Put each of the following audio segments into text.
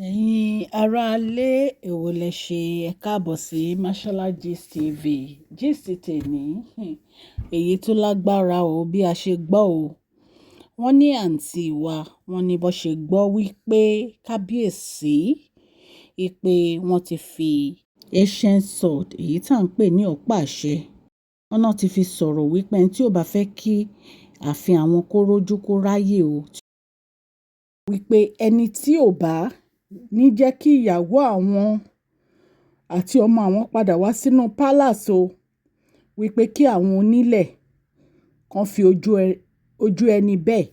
Ẹ̀yin aráalé, èwo lẹ ṣe? Ẹ káàbọ̀ sí Mashola Gist TV. Gist tèní, èyí tó lágbára o bí a ṣe gbọ́ o. Wọ́n ní àǹtí wa, wọ́n ní bó ṣe gbọ́ wípé kábíyèsí, wípé wọ́n ti fi ancient sword, èyí tí à ń pè ní ọ̀pá àṣẹ. Wọ́n náà ti fi sọ̀rọ̀ wípé ẹni tí ó bá fẹ́ kí ààfin àwọn kó rojú kó ráyè o. Wípé ẹni tí ò bá ní jẹ́ kí ìyàwó àwọn àti ọmọ àwọn padà wá sínú palace o, wípé kí àwọn onílẹ̀ kan fi ojú ẹni bẹ́ẹ̀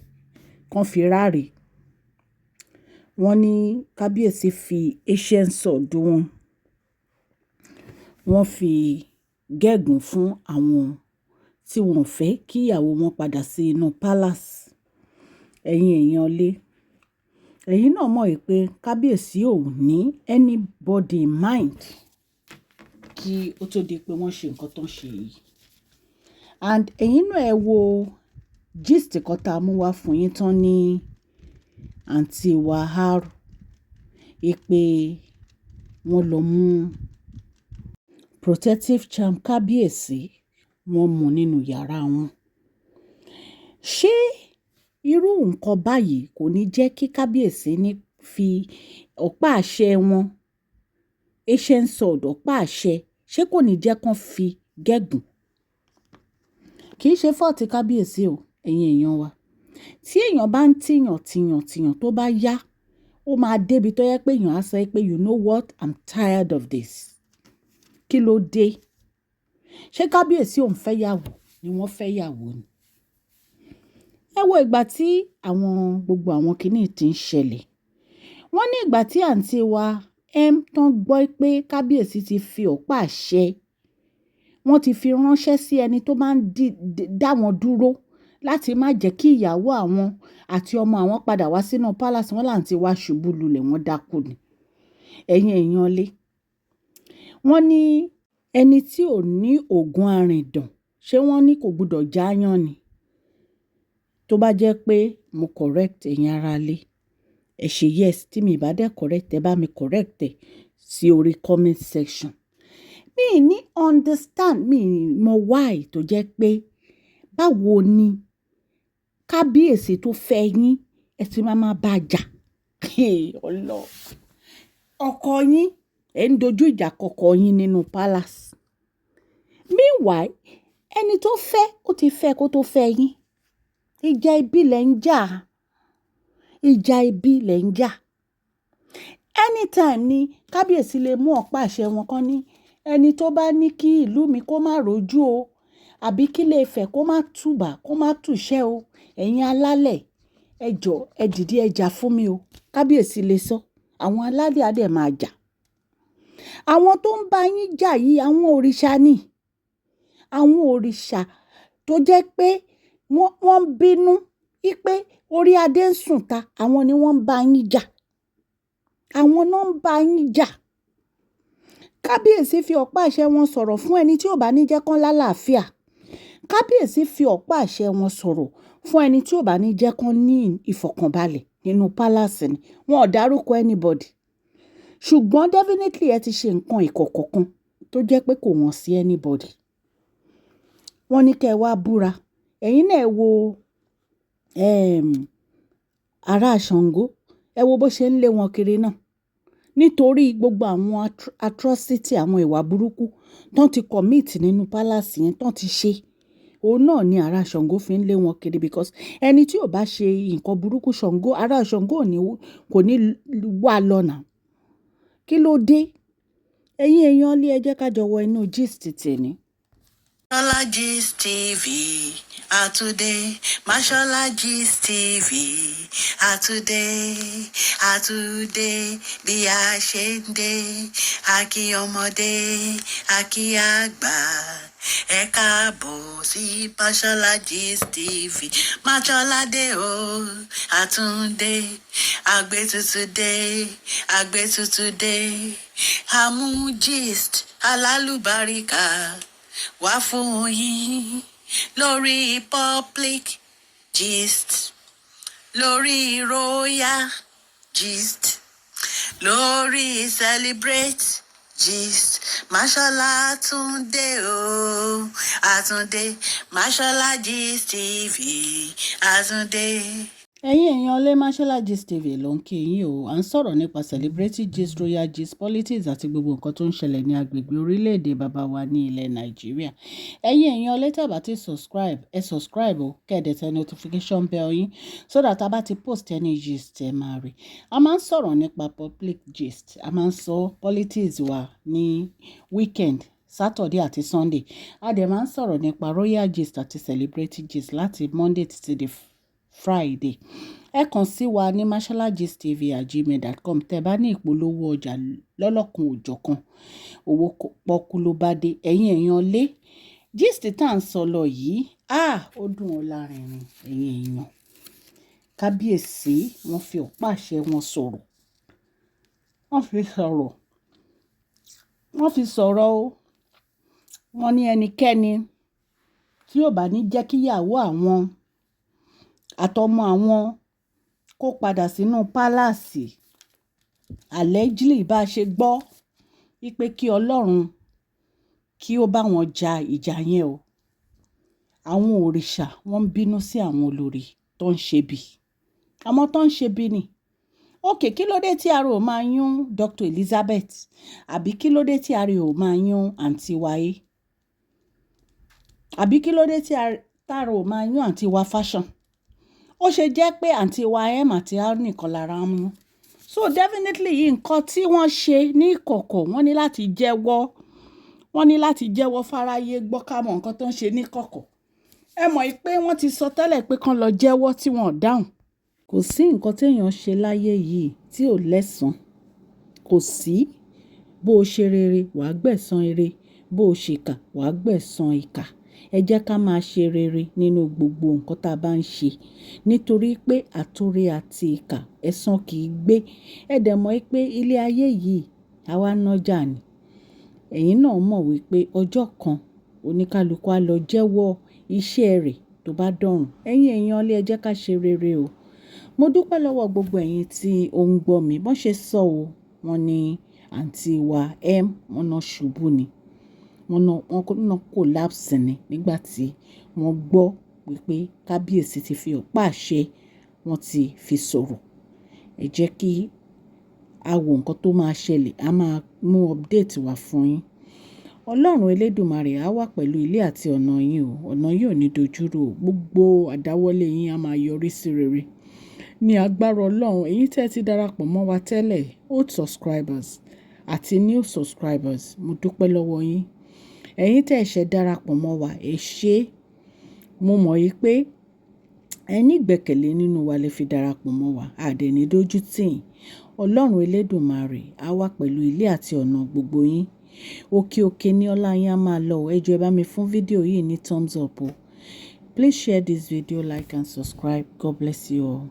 kan fi ráre. Wọ́n ní kábíyèsí fi ancient sword wọn, wọ́n fi gégùn fún àwọn tí wọ́n ò fẹ́ kí ìyàwó wọn padà sí inú palace. Ẹ̀yin èèyàn lé, ẹ̀yin náà mọ̀ wípé kábíyèsí ò ní anybody in mind kí ó tó di pé wọ́n ṣe nǹkan tó ń ṣe yìí. And ẹ̀yin náà ẹ wo gist kan tá a mú wá fún yín tán ní àǹtí wa r wípé wọ́n lọ mú protective charm kábíyèsí, wọ́n mú nínú yàrá wọn. Ṣé irú nǹkan báyìí kò ní jẹ́ kí kábíyèsí ní fi ọ̀pá àṣẹ wọn, ancient sword, ọ̀pá àṣẹ, ṣé kò ní jẹ́ kí wọ́n fi gégùn? Kì í ṣe fault kábíyèsí o, ẹ̀yin èèyàn wa. Tí èèyàn bá ń tìyàn, tìyàn, tìyàn, tó bá yá, ó máa débi tó yẹ pé èèyàn á sọ pé, "You know what? I'm tired of this." Kí ló dé? Ṣé kábíyèsí òun fẹ́ yàwó ni wọ́n fẹ́ yàwó ni? Ẹ wo ìgbà tí àwọn gbogbo àwọn kìíní tí ń ṣẹlẹ̀. Wọ́n ní ìgbà tí àǹtí wa M tán gbọ́ pé kábíyèsí ti fi ọ̀pá àṣẹ, wọ́n ti fi ránṣẹ́ sí ẹni tó máa ń dá wọn dúró láti má jẹ́ kí ìyàwó àwọn àti ọmọ àwọn padà wá sínú palace, wọ́n láǹtí wá ṣubú lulẹ̀, wọ́n dákú ni. Ẹ̀yin èèyàn lé, wọ́n ní ẹni tí ò ní òògùn arìndọ̀n, ṣé wọ́n ní kò gbọdọ̀ jáyán ni? Tó bá jẹ́ pé mo correct, ẹ̀yin ará ilé, ẹ ṣe yes. Tí mi bá dé correct, ẹ bá mi correct ẹ sí orí comment section. Mi ní understand, mi mọ why tó jẹ́ pé báwo ni kábíyèsí tó fẹ́ yín, ẹ ti máa máa bá jà. Ọlọ́run. Ọkọ yín, ẹ̀ ń dojú ìjà kọ yín nínú palace. Meanwhile, ẹni tó fẹ́, ó ti fẹ́ kó tó fẹ́ yín. Ìjà ibi lẹ̀ ń jà. Ìjà ibi lẹ̀ ń jà. Anytime ni kábíyèsí lè mú ọ̀pá àṣẹ wọn kan ní ẹni tó bá ní kí ìlú mi kó má rojú o, àbí kí ilé Ifẹ̀ kó má tùbà, kó má tùṣẹ́ o. Ẹ̀yin alálẹ̀, ẹ jọ, ẹ dìde, ẹ jà fún mi o. Kábíyèsí lè sọ. Àwọn alálẹ̀ á dẹ̀ máa jà. Àwọn tó ń bá yín jà yìí, àwọn òrìṣà ni. Àwọn òrìṣà tó jẹ́ pé wọ́n ń bínú wípé orí adé ń sùn ta, àwọn ni wọ́n ń bá yín jà. Àwọn náà ń bá yín jà. Kábíyèsí fi ọ̀pá àṣẹ wọn sọ̀rọ̀ fún ẹni tí ò bá ní jẹ́ kán lálàáfíà. Kábíyèsí fi ọ̀pá àṣẹ wọn sọ̀rọ̀ fún ẹni tí ò bá ní jẹ́ kán ní ìfọ̀kànbalẹ̀ nínú palace ni. Wọn ò dárúkọ anybody. Ṣùgbọ́n definitely ẹ ti ṣe nǹkan ìkọ̀kọ̀ kan tó jẹ́ pé kò wọ́n sí anybody. Wọ́n ní kí ẹ wá búra. Ẹ̀yin náà ẹ wo, ará Ṣàngó, ẹ wo bó ṣe ń lé wọn kiri náà. Nítorí gbogbo àwọn atrocity, àwọn ìwà burúkú tó ti commit nínú palace yẹn tó ti ṣe. Òun náà ni ará Ṣàngó fi ń lé wọn kiri because ẹni tí ò bá ṣe nǹkan burúkú, Ṣàngó, ará Ṣàngó ò ní, kò ní wà lọ́nà. Kí ló dé? Ẹ̀yin èèyàn lé, ẹ jẹ́ ká jọ wọ inú gist tèní. Mashola Gist TV àtúndé, Mashola Gist TV àtúndé, àtúndé bí a ṣe ń dé. Àkí ọmọdé, àkí àgbà, ẹ káàbọ̀ sí Mashola Gist TV. Mashola dé o, àtúndé, àgbétutù dé, àgbétutù dé, àmú gist alálùbáríkà wá fún yín lórí public gist, lórí royal gist. Lórí Celebrate Gist Mashola Túndé o, Àtúndé Mashola Gist TV, Àtúndé. Ẹ̀yin èèyàn ilé, Mashola Gist TV ló ń kí yín o. À ń sọ̀rọ̀ nípa celebrity gist, royal gist, politics àti gbogbo nǹkan tó ń ṣẹlẹ̀ ní agbègbè orílẹ̀-èdè bàbá wa ní ilẹ̀ Nàìjíríà. Ẹ̀yin èèyàn ilé, tẹ́ bá ti subscribe, ẹ subscribe o, kẹ́ ẹ dẹ̀ tẹ notification bell yín so that a bá ti post any gist, ẹ máa rí. A máa ń sọ̀rọ̀ nípa public gist, a máa ń sọ politics wa ní weekend, Saturday àti Sunday. A dẹ̀ máa ń sọ̀rọ̀ nípa royal gist àti celebrity gist láti Monday títí di Friday. Ẹ kàn sí wa ní masholagistv@gmail.com tẹ́ bá ní ìpolówó ọjà lọ́lọ́kan òjọ̀kan. Owó pọ́kú ló bá dé. Ẹ̀yin èèyàn lé, gist tá à ń sọ lọ yìí, ah, ó dùn ó lárinrin. Ẹ̀yin èèyàn, kábíyèsí wọ́n fi ọ̀pá àṣẹ wọn sọ̀rọ̀, wọ́n fi sọ̀rọ̀, wọ́n fi sọ̀rọ̀ o. Wọ́n ní ẹnikẹ́ni tí ò bá ní jẹ́ kíyàwó àwọn àtọmọ àwọn kó padà sínú palace, allegedly, bá a ṣe gbọ́ wípé kí Ọlọ́run kí ó bá wọn ja ìjà yẹn o. Àwọn òrìṣà wọ́n ń bínú sí àwọn olórí tó ń ṣe bí, àwọn tó ń ṣe bí ni. Okay, kí ló dé tí ara ò máa yún Dr. Elizabeth, àbí kí ló dé tí ara ò máa yún àǹtí wáyé, àbí kí ló dé tí ara ò máa yún àǹtí wa Fashion? Ó ṣe jẹ́ pé àǹtí wa M àti R nìkan lára ń mú. So definitely, nǹkan tí wọ́n ṣe ní ìkọ̀kọ̀, wọ́n ní láti jẹ́wọ́, wọ́n ní láti jẹ́wọ́ fáráyé gbọ́, ká mọ̀ nǹkan tó ń ṣe ní kọ̀kọ̀. Ẹ mọ̀ pé wọ́n ti sọ tẹ́lẹ̀ pé kán lọ jẹ́wọ́, tí wọ́n ò dáhùn. Kò sí nǹkan tí èèyàn ṣe láyé yìí tí ò lẹ́san. Kò sí. Bó ṣe rere, wà á gbẹ̀san rere. Bó ṣe ìkà, wà á gbẹ̀san ìkà. Ẹ jẹ́ ká máa ṣe rere nínú gbogbo nǹkan tí a bá ń ṣe. Nítorí pé àtọ̀rẹ́ àti ìkà, ẹ̀san kì í gbé. Ẹ dẹ̀ mọ̀ pé ilé ayé yìí, àwa nájà ni. Ẹ̀yin náà mọ̀ wípé ọjọ́ kan oníkálukú á lọ jẹ́wọ́ iṣẹ́ rẹ̀ tó bá dọ̀run. Ẹ̀yin èèyàn ilé, ẹ jẹ́ ká ṣe rere o. Mo dúpẹ́ lọ́wọ́ gbogbo ẹ̀yin tí ó ń gbọ́ mi. Bọ́n ṣe sọ o, wọ́n ní àǹtí wa M, wọ́n náà ṣubú ni. Wọ́n náà collapse ni nígbà tí wọ́n gbọ́ wípé kábíyèsí ti fi ọ̀pá àṣẹ, wọ́n ti fi sọ̀rọ̀. Ẹ jẹ́ kí a wo nǹkan tó máa ṣẹlẹ̀, a máa mú update wá fún yín. Ọlọ́run Elédùmarè á wà pẹ̀lú ilé àti ọ̀nà yín o. Ọ̀nà yín ò ní dojúrú o. Gbogbo àdáwọ́lé yín á máa yọrí sí rere. Ní agbára Ọlọ́run, ẹ̀yin tí ẹ ti darapọ̀ mọ́ wa tẹ́lẹ̀, old subscribers àti new subscribers, mo dúpẹ́ lọ́wọ́ yín. Ẹ̀yin tí ẹ ṣẹ̀ darapọ̀ mọ́ wa, ẹ ṣé. Mo mọ̀ wípé ẹ ní ìgbẹ́kẹ̀lé nínú wa lẹ fi darapọ̀ mọ́ wa. A dẹ̀ ní dójú tì yín. Ọlọ́run Elédùmarè á wà pẹ̀lú ilé àti ọ̀nà gbogbo yín. Òkè òkè ní ọlá yín á máa lọ. Ẹ jọ̀ọ́, ẹ bá mi fún fídíò yìí ní thumbs up o. Please share this video, like and subscribe. God bless you all.